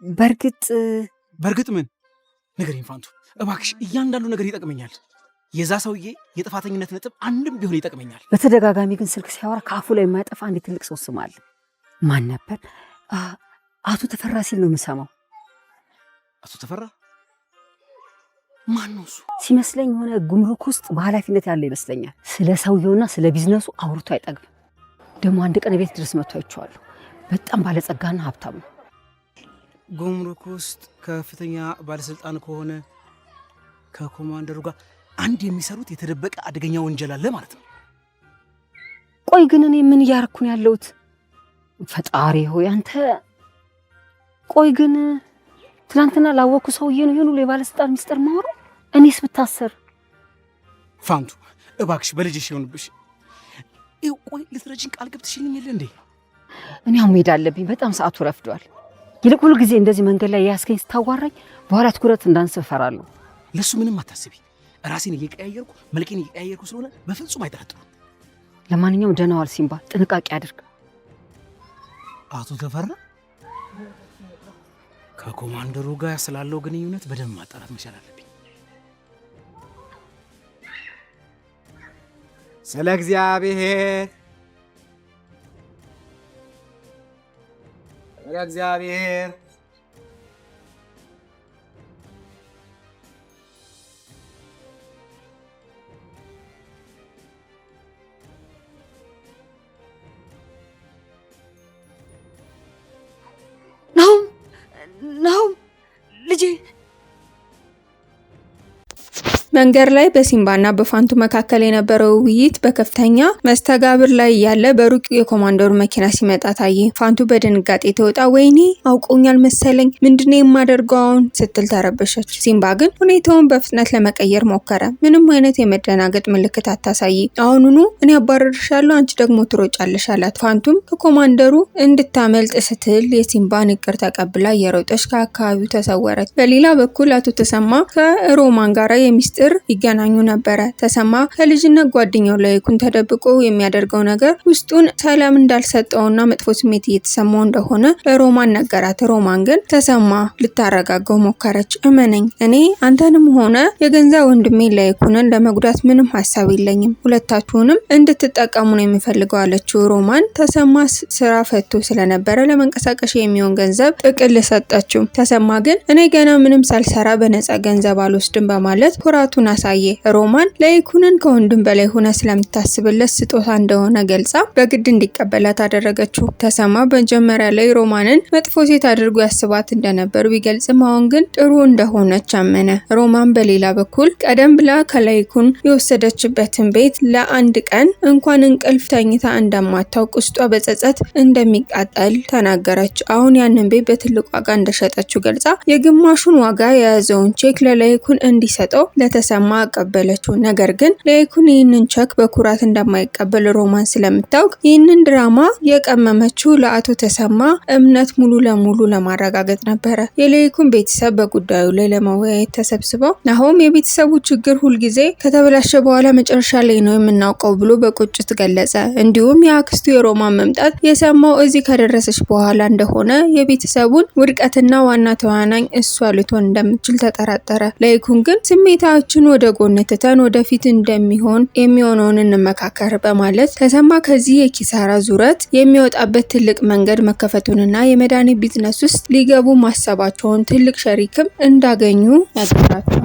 በእርግጥ በእርግጥ ምን ንገሪኝ ፋንቱ እባክሽ፣ እያንዳንዱ ነገር ይጠቅመኛል። የዛ ሰውዬ የጥፋተኝነት ነጥብ አንድም ቢሆን ይጠቅመኛል። በተደጋጋሚ ግን ስልክ ሲያወራ ከአፉ ላይ የማይጠፋ አንድ ትልቅ ሰው ስም አለ። ማን ነበር? አቶ ተፈራ ሲል ነው የምሰማው። አቶ ተፈራ ማን ነው እሱ? ሲመስለኝ የሆነ ጉምሩክ ውስጥ በኃላፊነት ያለ ይመስለኛል። ስለ ሰውየውና ስለ ቢዝነሱ አውርቶ አይጠግብም። ደግሞ አንድ ቀን ቤት ድረስ መጥቶ አይቼዋለሁ። በጣም ባለጸጋና ሀብታም ነው። ጉምሩክ ውስጥ ከፍተኛ ባለስልጣን ከሆነ ከኮማንደሩ ጋር አንድ የሚሰሩት የተደበቀ አደገኛ ወንጀል አለ ማለት ነው። ቆይ ግን እኔ ምን እያረኩ ነው ያለሁት? ፈጣሪ ሆይ አንተ። ቆይ ግን ትናንትና ላወኩ ሰውዬ ነው ይሄን ሁሉ የባለስልጣን ሚስጥር ማወራው? እኔስ ብታሰር? ፋንቱ እባክሽ በልጅሽ ይሆንብሽ። ይኸው ቆይ ልትረጂኝ ቃል ገብተሽልኝ የለ እንዴ? እኔ አሁን መሄድ አለብኝ። በጣም ሰዓቱ ረፍዷል። ይልቅ ሁል ጊዜ እንደዚህ መንገድ ላይ የያዝከኝ ስታዋራኝ በኋላ ትኩረት እንዳንስብ እፈራለሁ። ለሱ ምንም አታስቢ። ራሴን እየቀያየርኩ መልኬን እየቀያየርኩ ስለሆነ በፍጹም አይጠረጥሩም። ለማንኛውም ደህና ዋል ሲምባ፣ ጥንቃቄ አድርግ። አቶ ተፈራ ከኮማንደሩ ጋር ስላለው ግንኙነት በደንብ ማጣራት መቻል አለብኝ። ስለ እግዚአብሔር ስለ እግዚአብሔር ናሁም፣ ናሁም ልጄ። መንገድ ላይ በሲምባና በፋንቱ መካከል የነበረው ውይይት በከፍተኛ መስተጋብር ላይ እያለ በሩቅ የኮማንደሩ መኪና ሲመጣ ታየ። ፋንቱ በድንጋጤ ተውጣ ወይኔ አውቆኛል መሰለኝ፣ ምንድነው የማደርገው አሁን ስትል ተረበሸች። ሲምባ ግን ሁኔታውን በፍጥነት ለመቀየር ሞከረ። ምንም አይነት የመደናገጥ ምልክት አታሳይ፣ አሁኑኑ እኔ አባረርሻለሁ፣ አንቺ ደግሞ ትሮጫለሽ አላት። ፋንቱም ከኮማንደሩ እንድታመልጥ ስትል የሲምባን እቅድ ተቀብላ እየሮጠች ከአካባቢው ተሰወረች። በሌላ በኩል አቶ ተሰማ ከሮማን ጋር የሚስጥር ይገናኙ ነበረ። ተሰማ ከልጅነት ጓደኛው ለይኩን ተደብቆ የሚያደርገው ነገር ውስጡን ሰላም እንዳልሰጠውና መጥፎ ስሜት እየተሰማው እንደሆነ ሮማን ነገራት። ሮማን ግን ተሰማ ልታረጋገው ሞከረች። እመነኝ፣ እኔ አንተንም ሆነ የገንዛ ወንድሜ ለይኩንን ለመጉዳት ምንም ሀሳብ የለኝም፣ ሁለታችሁንም እንድትጠቀሙ ነው የሚፈልገው አለችው። ሮማን ተሰማ ስራ ፈቶ ስለነበረ ለመንቀሳቀሻ የሚሆን ገንዘብ ጥቅል ሰጠችው። ተሰማ ግን እኔ ገና ምንም ሳልሰራ በነፃ ገንዘብ አልወስድም በማለት ኩራቱን አሳየ። ሮማን ለይኩንን ከወንድም በላይ ሆነ ስለምታስብለት ስጦታ እንደሆነ ገልጻ በግድ እንዲቀበላት አደረገችው። ተሰማ መጀመሪያ ላይ ሮማንን መጥፎ ሴት አድርጎ ያስባት እንደነበር ቢገልጽም አሁን ግን ጥሩ እንደሆነች አመነ። ሮማን በሌላ በኩል ቀደም ብላ ከለይኩን የወሰደችበትን ቤት ለአንድ ቀን እንኳን እንቅልፍ ተኝታ እንደማታውቅ ውስጧ በጸጸት እንደሚቃጠል ተናገረች። አሁን ያንን ቤት በትልቅ ዋጋ እንደሸጠችው ገልጻ የግማሹን ዋጋ የያዘውን ቼክ ለለይኩን እንዲሰጠው ለተሰማ አቀበለችው። ነገር ግን ለይኩን ይህንን ቼክ በኩራት እንደማይቀበል ሮማን ስለምታውቅ ይህንን ድራማ የቀመመችው ለአቶ ተሰማ እምነት ሙሉ ለሙሉ ለማረጋገጥ ነበረ። የለይኩን ቤተሰብ በጉዳዩ ላይ ለመወያየት ተሰብስበው ናሆም የቤተሰቡ ችግር ሁልጊዜ ከተበላሸ በኋላ መጨረሻ ላይ ነው የምናውቀው ብሎ በቁጭት ገለጸ። እንዲሁም የአክስቱ የሮማን መምጣት የሰማው እዚህ ከደረሰች በኋላ እንደሆነ የቤተሰቡን ውድቀትና ዋና ተዋናኝ እሷ ልትሆን እንደምትችል ተጠራጠረ። ለይኩን ግን ስሜታችን ወደ ጎን ትተን ወደፊት እንደሚሆን የሚሆነውን እንመካከር በማለት ተሰማ ከዚህ የኪሳራ ዙረት የሚወጣበት ትልቅ መንገድ መከፈቱንና የመድኃኒት ቢዝነስ ውስጥ ሊገቡ ማሰባቸውን ትልቅ ሸሪክም እንዳገኙ ነገራቸው።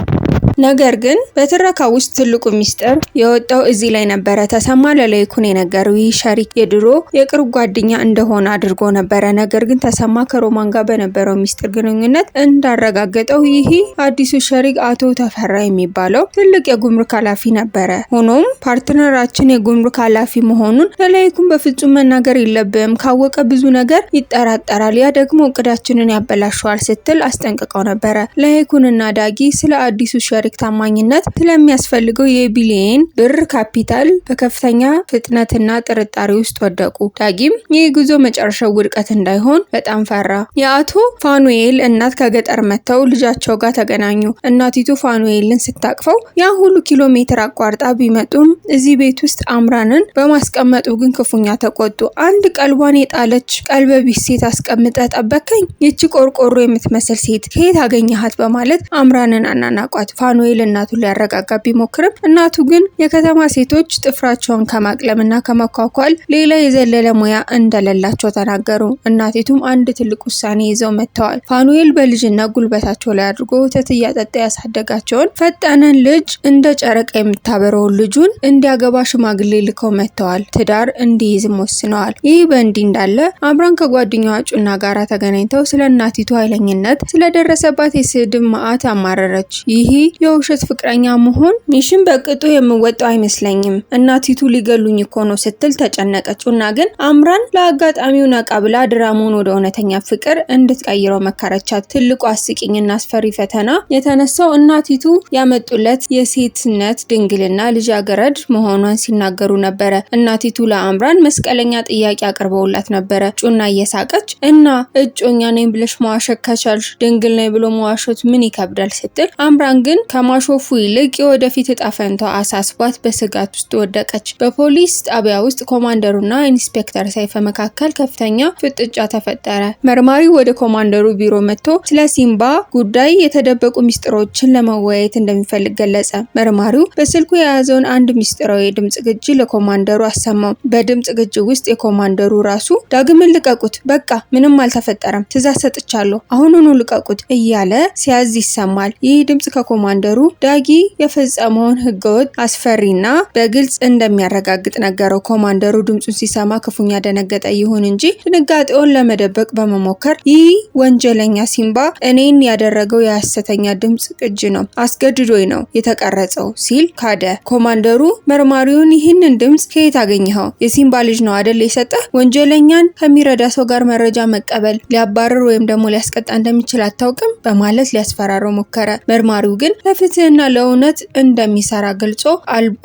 ነገር ግን በትረካ ውስጥ ትልቁ ሚስጥር የወጣው እዚህ ላይ ነበረ። ተሰማ ለለይኩን የነገረው ይህ ሸሪክ የድሮ የቅርብ ጓደኛ እንደሆነ አድርጎ ነበረ። ነገር ግን ተሰማ ከሮማን ጋር በነበረው ሚስጥር ግንኙነት እንዳረጋገጠው ይህ አዲሱ ሸሪክ አቶ ተፈራ የሚባለው ትልቅ የጉምሩክ ኃላፊ ነበረ። ሆኖም partner ኣችን የጉምሩክ ኃላፊ መሆኑን ለለይኩን በፍጹም መናገር የለብም፣ ካወቀ ብዙ ነገር ይጠራጠራል፣ ያ ደግሞ እቅዳችንን ያበላሸዋል ስትል አስጠንቅቀው ነበረ። ለይኩንና ዳጊ ስለ አዲሱ ሸሪክ የታሪክ ታማኝነት ስለሚያስፈልገው የቢሊየን ብር ካፒታል በከፍተኛ ፍጥነትና ጥርጣሬ ውስጥ ወደቁ። ዳጊም ይህ ጉዞ መጨረሻው ውድቀት እንዳይሆን በጣም ፈራ። የአቶ ፋኑኤል እናት ከገጠር መጥተው ልጃቸው ጋር ተገናኙ። እናቲቱ ፋኑኤልን ስታቅፈው ያ ሁሉ ኪሎ ሜትር አቋርጣ ቢመጡም እዚህ ቤት ውስጥ አምራንን በማስቀመጡ ግን ክፉኛ ተቆጡ። አንድ ቀልቧን የጣለች ቀልበ ቢስ ሴት አስቀምጠህ ጠበከኝ? ይቺ ቆርቆሮ የምትመስል ሴት ከየት አገኘሃት? በማለት አምራንን አናናቋት። ፋኑኤል እናቱን ሊያረጋጋ ቢሞክርም እናቱ ግን የከተማ ሴቶች ጥፍራቸውን ከማቅለምና ከመኳኳል ሌላ የዘለለ ሙያ እንደሌላቸው ተናገሩ። እናቲቱም አንድ ትልቅ ውሳኔ ይዘው መጥተዋል። ፋኑኤል በልጅነት ጉልበታቸው ላይ አድርጎ ወተት እያጠጣ ያሳደጋቸውን ፈጣንን ልጅ እንደ ጨረቃ የምታበረውን ልጁን እንዲያገባ ሽማግሌ ልከው መጥተዋል። ትዳር እንዲይዝም ወስነዋል። ይህ በእንዲህ እንዳለ አምራን ከጓደኛዋ ጩና ጋራ ተገናኝተው ስለ እናቲቱ ኃይለኝነት ስለደረሰባት የስድብ መዓት አማረረች። ይህ የውሸት ፍቅረኛ መሆን mission በቅጡ የምወጣው አይመስለኝም፣ እናቲቱ ሊገሉኝ እኮ ነው ስትል ተጨነቀች። ጩና ግን አምራን ለአጋጣሚው ነቃ ብላ ድራማውን ወደ እውነተኛ ፍቅር እንድትቀይረው መከረቻት። ትልቁ አስቂኝና አስፈሪ ፈተና የተነሳው እናቲቱ ያመጡለት የሴትነት ድንግልና ልጃገረድ መሆኗን ሲናገሩ ነበረ። እናቲቱ ለአምራን መስቀለኛ ጥያቄ አቅርበውላት ነበረ። ጩና እየሳቀች እና እጮኛ ነኝ ብለሽ መዋሸት ከቻልሽ ድንግል ነኝ ብሎ መዋሸት ምን ይከብዳል ስትል፣ አምራን ግን ከማሾፉ ይልቅ የወደፊት እጣ ፈንታዋ አሳስቧት በስጋት ውስጥ ወደቀች። በፖሊስ ጣቢያ ውስጥ ኮማንደሩና ኢንስፔክተር ሰይፈ መካከል ከፍተኛ ፍጥጫ ተፈጠረ። መርማሪው ወደ ኮማንደሩ ቢሮ መጥቶ ስለ ሲምባ ጉዳይ የተደበቁ ሚስጥሮችን ለመወያየት እንደሚፈልግ ገለጸ። መርማሪው በስልኩ የያዘውን አንድ ሚስጥራዊ የድምጽ ቅጂ ለኮማንደሩ አሰማው። በድምጽ ቅጂ ውስጥ የኮማንደሩ ራሱ ዳግምን ልቀቁት፣ በቃ ምንም አልተፈጠረም፣ ትዕዛዝ ሰጥቻለሁ፣ አሁኑኑ ልቀቁት እያለ ሲያዝ ይሰማል። ይህ ድምጽ ከኮማንደሩ ዳጊ የፈጸመውን ህገወጥ አስፈሪና በግልጽ እንደሚያረጋግጥ ነገረው። ኮማንደሩ ድምጹን ሲሰማ ክፉኛ ደነገጠ። ይሁን እንጂ ድንጋጤውን ለመደበቅ በመሞከር ይህ ወንጀለኛ ሲምባ እኔን ያደረገው የሐሰተኛ ድምጽ ቅጂ ነው፣ አስገድዶኝ ነው የተቀረጸው ሲል ካደ። ኮማንደሩ መርማሪውን ይህንን ድምጽ ከየት አገኘኸው? የሲምባ ልጅ ነው አደል የሰጠህ? ወንጀለኛን ከሚረዳ ሰው ጋር መረጃ መቀበል ሊያባርር ወይም ደግሞ ሊያስቀጣ እንደሚችል አታውቅም? በማለት ሊያስፈራረው ሞከረ። መርማሪው ግን ለፍትህና ለእውነት እንደሚሰራ ገልጾ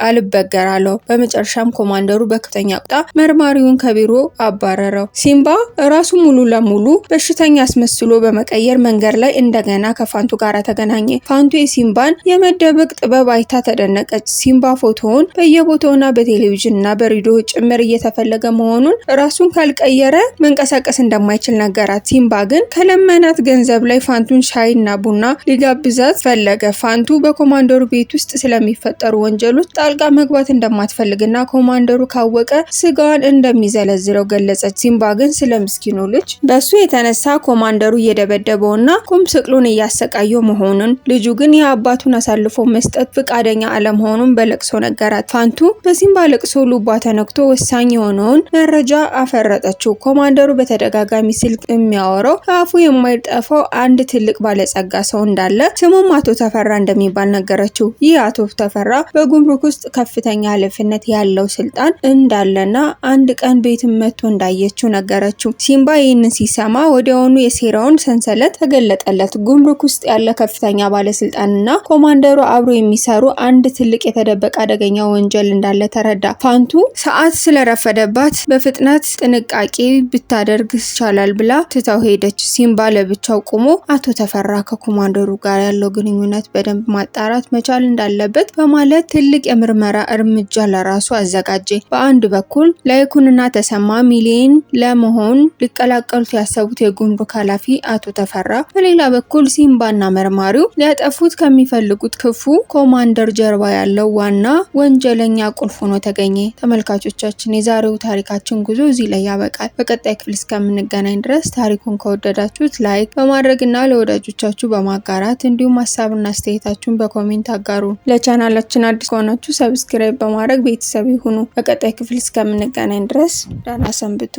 አልበገር አለው። በመጨረሻም ኮማንደሩ በከፍተኛ ቁጣ መርማሪውን ከቢሮ አባረረው። ሲምባ ራሱ ሙሉ ለሙሉ በሽተኛ አስመስሎ በመቀየር መንገድ ላይ እንደገና ከፋንቱ ጋር ተገናኘ። ፋንቱ የሲምባን የመደበቅ ጥበብ አይታ ተደነቀች። ሲምባ ፎቶውን በየቦታውና በቴሌቪዥንና በሬዲዮ ጭምር እየተፈለገ መሆኑን ራሱን ካልቀየረ መንቀሳቀስ እንደማይችል ነገራት። ሲምባ ግን ከለመናት ገንዘብ ላይ ፋንቱን ሻይና ቡና ሊጋብዛት ፈለገ። ፋንቱ በኮማንደሩ ቤት ውስጥ ስለሚፈጠሩ ወንጀሎች ጣልቃ መግባት እንደማትፈልግና ኮማንደሩ ካወቀ ስጋዋን እንደሚዘለዝለው ገለጸች። ሲምባ ግን ስለ ምስኪኑ ልጅ በሱ የተነሳ ኮማንደሩ እየደበደበውና ቁም ስቅሉን እያሰቃየው መሆኑን ልጁ ግን የአባቱን አሳልፎ መስጠት ፍቃደኛ አለመሆኑን በለቅሶ ነገራት። ፋንቱ በሲምባ ለቅሶ ልቧ ተነክቶ ወሳኝ የሆነውን መረጃ አፈረጠችው። ኮማንደሩ በተደጋጋሚ ስልክ የሚያወራው ከአፉ የማይጠፋው አንድ ትልቅ ባለጸጋ ሰው እንዳለ ስሙም አቶ ተፈራ እንደሚባል ነገረችው። ይህ አቶ ተፈራ በጉምሩክ ውስጥ ከፍተኛ ኃላፊነት ያለው ስልጣን እንዳለና አንድ ቀን ቤትም መጥቶ እንዳየችው ነገረችው። ሲምባ ይህንን ሲሰማ ወዲያውኑ የሴራውን ሰንሰለት ተገለጠለት። ጉምሩክ ውስጥ ያለ ከፍተኛ ባለስልጣንና ኮማንደሩ አብሮ የሚሰሩ አንድ ትልቅ የተደበቀ አደገኛ ወንጀል እንዳለ ተረዳ። ፋንቱ ሰዓት ስለረፈደባት በፍጥነት ጥንቃቄ ብታደርግ ይቻላል ብላ ትታው ሄደች። ሲምባ ለብቻው ቆሞ አቶ ተፈራ ከኮማንደሩ ጋር ያለው ግንኙነት በደንብ ማጣራት መቻል እንዳለበት በማለት ትልቅ የምርመራ እርምጃ ለራሱ አዘጋጀ። በአንድ በኩል ላይኩንና ተሰማ ሚሊየን ለመሆን ሊቀላቀሉት ያሰቡት የጉምሩክ ኃላፊ አቶ ተፈራ፣ በሌላ በኩል ሲምባና መርማሪው ሊያጠፉት ከሚፈልጉት ክፉ ኮማንደር ጀርባ ያለው ዋና ወንጀለኛ ቁልፍ ሆኖ ተገኘ። ተመልካቾቻችን፣ የዛሬው ታሪካችን ጉዞ እዚህ ላይ ያበቃል። በቀጣይ ክፍል እስከምንገናኝ ድረስ ታሪኩን ከወደዳችሁት like በማድረግና ለወዳጆቻችሁ በማጋራት እንዲሁም ሀሳብና አስተያየታችሁን በ comment አጋሩ። ለቻናላችን አዲስ ከሆናችሁ subscribe በማድረግ ቤተሰብ ይሁኑ። በቀጣይ ክፍል እስከምንገናኝ ድረስ ደህና ሰንብቱ።